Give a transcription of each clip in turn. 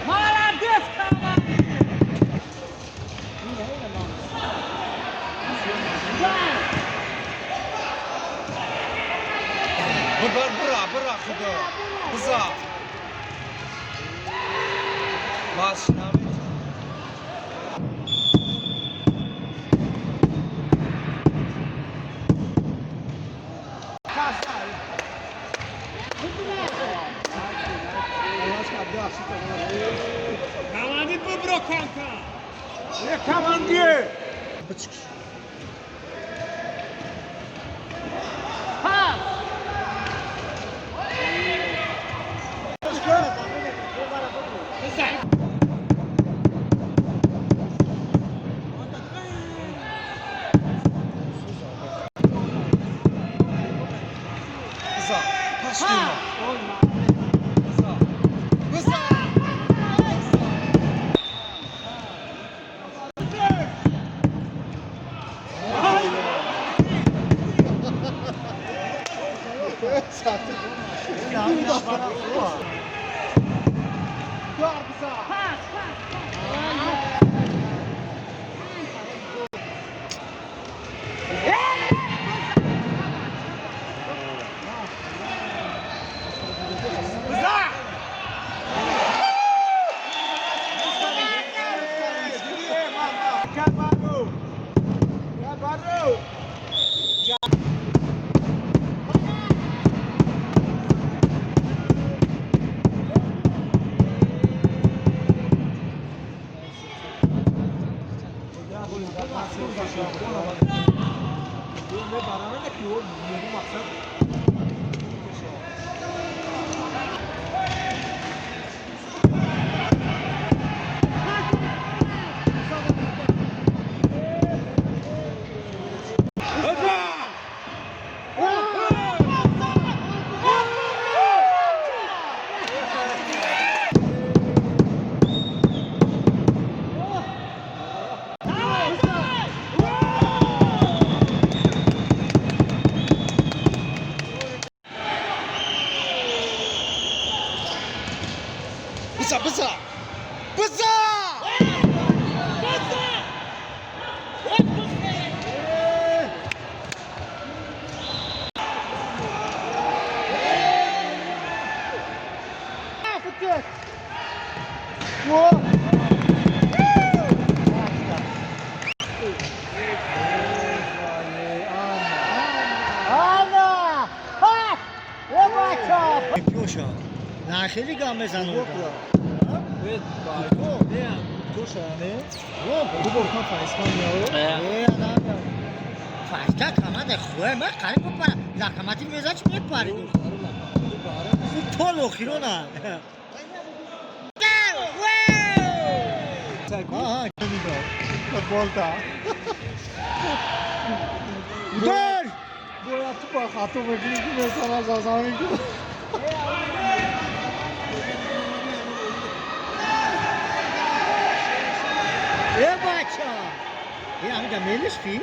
Молодец, командир! Бра, бра, худо. Биза. Маш намет. Командир бибро канка! Командир! Пас! Биза. Паштима. Биза. Биза. Пас! Пас! Пас! Чемпион шав. На, хеле гап мезанам. Фашка команда хуя ма қариб бипара. Локомотив мезад, чи мепарид. То охирона. Удар! Бояд тупа хато мекунӣ, ки месана за замин. Э, бача! Э, ҳамида мелиш фи?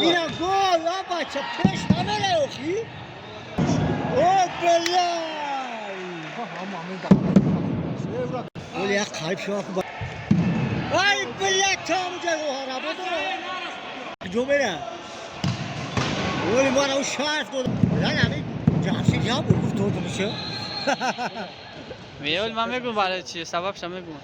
Ина гол, а бача, пеш намера охи? О, блай! Оли як қариб шума хуб. Ай, бля, там ҷа работа. Ҷо мера? Оли мара у шарф дод. Лан ҳами Ҷамшид я бур гуфт, дод миша. Меёл, ман мегӯм, барои чи сабабша мегӯм.